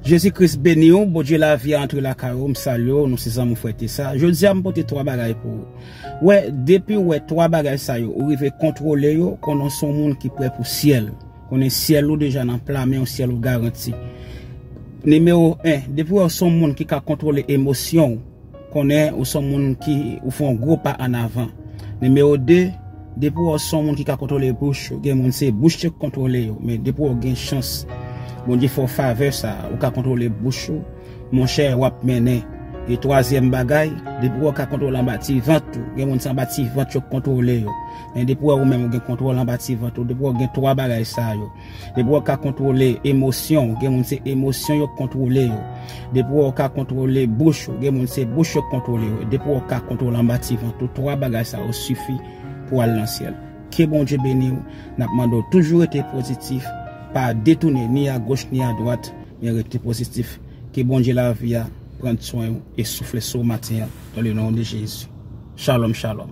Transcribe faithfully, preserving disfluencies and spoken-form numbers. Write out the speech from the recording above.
Jezi Kris beni w, Bondye lavi a antre lakay ou, m salye w, nou se zanmi w frè Tessa. Jodi a m pote twa bagay pou ou. Wè, depi w wè twa bagay sa yo, ou rive kontwole yo, konnen w se yon moun ki prè pou syèl. Konnen syèl ou deja nan pla men w, syèl ou garanti. Nimewo en, depi w wè w se yon moun ki ka kontwole emosyon w, konnen ou se yon moun ki ou fè yon gwo pa an avan. Nimewo de, depi w wè w se yon moun ki ka kontwole bouch ou, gen moun se bouch yo k kontwole yo, men depi w gen chans, Bondye fè w favè sa, ou ka kontwole bouch ou, monchè, w ap mennen. E twazyèm bagay, depi w ka kontwole anba ti vant ou, gen moun se anba ti vant yo k kontwole yo. Men depi w ou menm ou gen kontwòl anba ti vant ou, depi w gen twa bagay sa yo. Depi w ka kontwole emosyon ou, gen moun se emosyon yo k kontwole yo. Depi w ka kontwole bouch ou, gen moun se bouch yo k kontwole yo. Depi w ka kontwole anba ti vant ou, twa bagay sa yo sifi pou al nan syèl. Ke Bondye beni w. N ap mande w toujou rete pozitif, pa detounen ni a goch ni a dwat, men rete pozitif. Ke Bondye lavi a pran swen w e soufle sou w maten an, dans le nom de Jésus. Shalom, shalom.